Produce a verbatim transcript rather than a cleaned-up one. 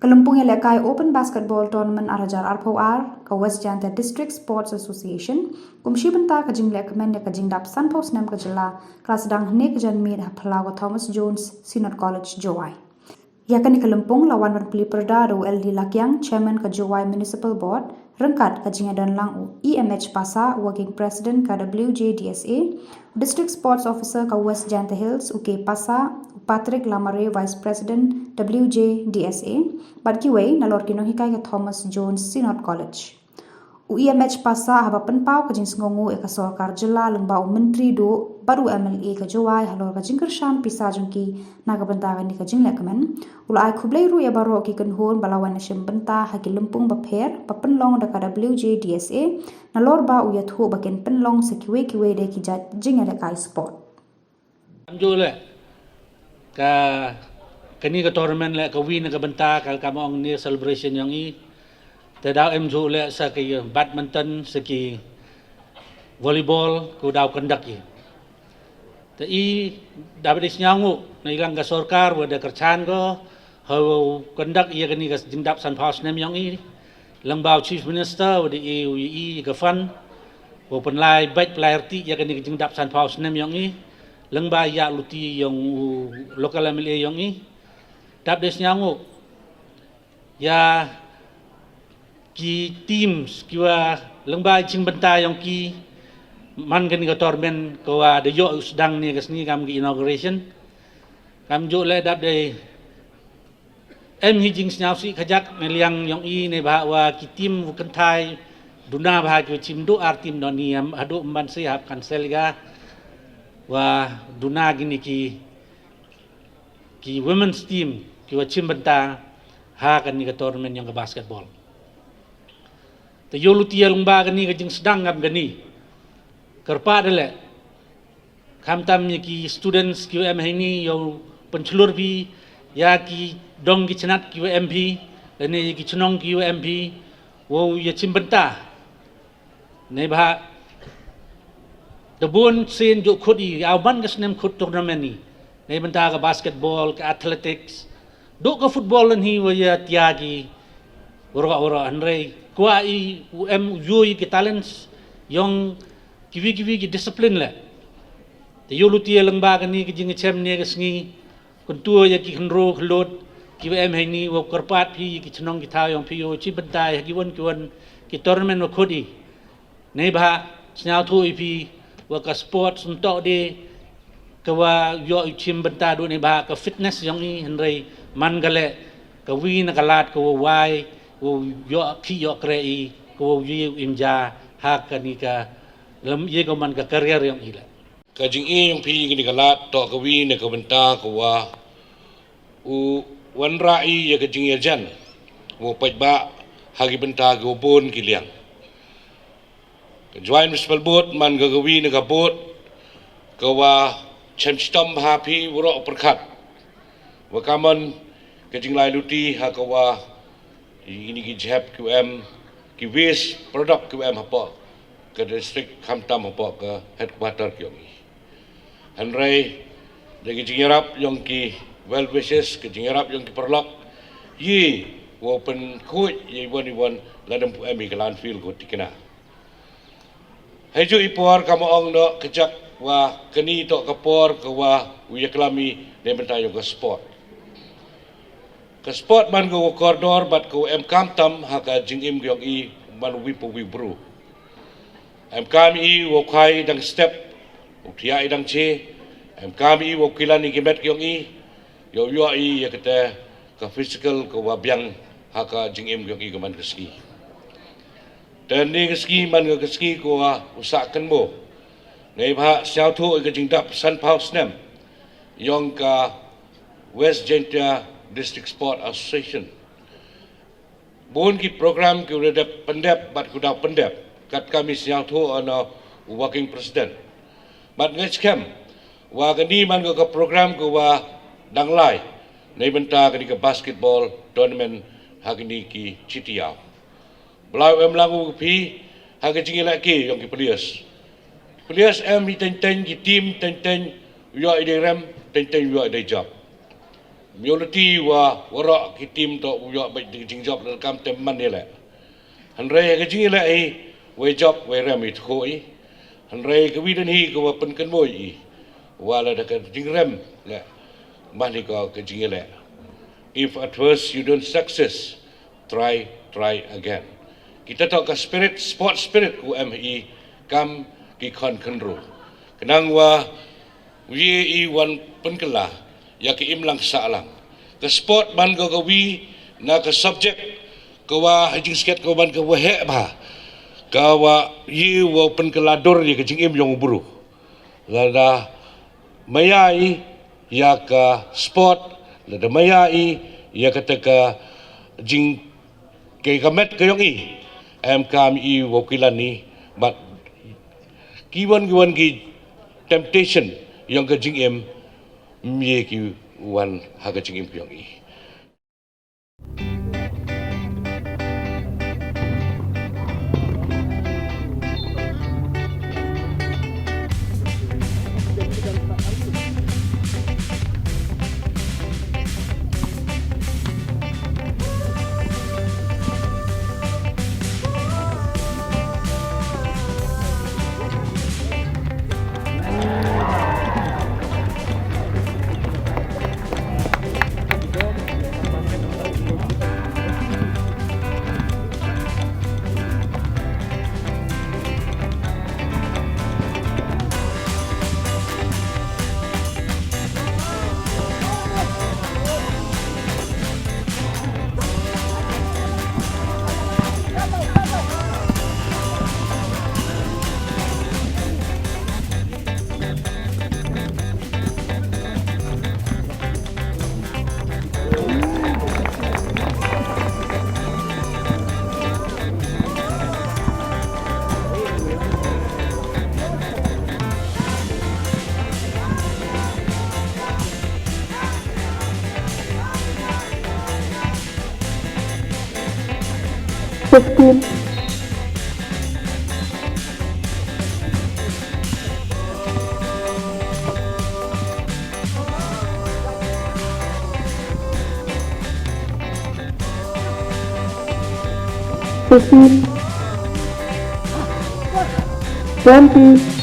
Ka lympung ïalehkai Open Basketball Tournament ar hajar arphew ar ka West Jaintia District Sports Association kum shi bynta ka jinglehkmen ïa ka jingdap sanphew snem ka jylla ka la sdang hynne ka janmiet ha phyllaw ka Thomas Jones Synod College, Jowai. Ïa kane ka lympung la wan ban plie pyrda da u L D Lakiang, Chairman ka Jowai Municipal Board, ryngkat ka jingïadon lang u E M H Passah, Working President ka W J D S A, u District Sports Officer ka West Jaintia Hills, u K Passah, u Patrick Lamare, Vice President W J D S A, bad kiwei nalor ki nonghikai ka Thomas Jones Synod College. U E M H Passah haba pynpaw ka jingsngewnguh ïa ka sorkar jylla lyngba u Myntri Duh bad u M L A ka Jowai halor ka jingkyrshan pisa jong ki na ka bynta kane ka jinglehkmen, u la ai khublei ruh ïa baroh ki kynhun ba la wan shim bynta ha ki lympung bapher ba pynlong da ka W J D S A nalor ba u ïathuh ba kin pynlong sa kiwei kiwei de ki jait jingïalehkai sport. Kam ju leh ka, kane ka tournament leh ka wi na ka bynta ka, kam ong ne celebration yong i. Te daw em ju leh sa ki badminton, sa ki volleyball, ko daw conduct i. Te i daw dei sñiawnguh na i lang ka sorkar wa da kyrchan ko ha u conduct ïa kane ka jingdap sanphew snem yong i. Lyngba u Chief Minister wa da i u i ka fund wa pynlai bad pynlai rti ïa kane ka jingdap sanphew snem yong i. Lyngba ïa luti yong u local M L A yong i. Dap dei sñiawnguh ïa ki teams ki wa lyngba i jingbynta yong ki man kane ka tournament ko wa da ïoh u sdang ne ka sngi kam ki inauguration. Kam ju leh dap dei em hi jingsñiawsih kajak ne liang yong i ne bha wa ki team u kynthai duna bha ki wa chim du ar team don i em haduh man si hap kan sel ga wa duna kine ki ki women's team ki wa chim bynta ha kane ka tournament yong ka basketball. Te ïa luti ïa lyngba kane ka jingsdang kam kane kyrpad leh khamtam ïa ki students ki wa em heini ïa u pynchlur phi ïa ki dong ki chnat ki wa em phi lane ïa ki chnong ki wa em phi wow ïa chim bynta. Neibhah da bun sien ju khut i, aw ban ka snem khut tournament i. Nei bynta ka basketball, ka athletics, duk ka football lane hi wa ïa tia ki waroh waroh, hynrei kwah i u em u ïoh i ki talents yong kiwi kiwi ki discipline leh. Te ïa luti ïa lyngba kane ka jingchem ne ka sngi, kyntu ïa ki khynroo khyllood ki wa em heini wow kyrpad phi ïa ki chnong ki thaw yong phi wow chim bynta ha ki wan ki wan ki tournament wa khut i. Neibhah sñiawthuh i phi wa ka sports ym toh de ka wa ïoh i chim bynta du neibhah ka fitness yong i, hynrei man ka leh ka wi na ka lad ka wow wai wow ïoh khih ïoh kreh i ka wow ïoh im ja ha kane ka lem ïa ka man ka career yong i leh. Ka jingïeit yong phi kane ka lad toh ka wi na ka bynta ka wa u wanrah i ïa ka jingïajan wow paidbah ha ki bynta ki wa bun ki liang. Ka Jowai Municipal Board man ka ka wi na ka board ka wa chem chitom ha phi waroh pyrkhat wa ka man ka jinglai luti ha ka wa ini ki jhep ki em ki waste product ki em hapoh ka district khamtam hapoh ka headquarter ki yong i. Hynrei da ki jingïarap yong ki well wishes, ki jingïarap yong ki paralok, i wow pynkhuid i wan i wan la dang pu em i ka landfill ko tikna. Hei ju i por ka ma ong noh ka jak wa kani toh ka por ka wa u ïa klam i ne bynta yong ka sport. Ka sport man ka wa kordor bad ka wa em kam tam ha ka jingim yong i man wi pa wi bru. Em kam i wow khai dang step, u thiah i dang che, em kam i wow kilan i ki met yong i, yow yoh i ïa kata ka physical ka wa biang ha ka jingim yong i ka man ka sngi. Te ni ka sngi man ka sngi ka wa u sah kynmo. Neibhah sñiawthuh i ka jingdap sanphaw snem yong ka West Jaintia District Sport Association. Bun ki program ki u dep pyndep bad ku daw pyndep kat kam i sñiawthuh ana u working president. Bad nga skhem wa kani man ka program ka wa dang lai nei bynta kani ka basketball tournament ha kani ki chitiaw. Bla u em lang u phi ha ka jingïalehke yong ki players. Players em i teng teng ki team teng teng u yoh i dei rem teng teng u yoh i dei jop. Ym ïoh lynti wa waroh ki tim toh u ïoh beit da ka jingjop lane kam tem man ïaleh. Hynrei ha ka jingïaleh hi, wei jop wei rem i tkhooh i. Hynrei ka wi don hi ka wa pynkynmaw i, wa lada ka jingrem leh, man hi ka ka jingïaleh. If at first you don't success, try, try again. Kita toh ka spirit, sport spirit u em hi kam ki khon khynru. Khnang wa u ye i wan pynkylla ïa ka imlang sahlang. Ka sport man ka ka wi na ka subject ka wa ha jingskhet ka wa man ka wa heh bha. Ka wa ye wa pynkylla dur ïa ka jingim yong u bru. Lada maya i ïa ka sport, lada maya i ïa kata ka jing, ka, ka met ka yong i, em kam i wa kilan i, bad ki wan ki wan ki temptation yong ka jingim, ym ye ki wan ha ka jingim ka yong i. Fifteen. Fifteen. Twenty.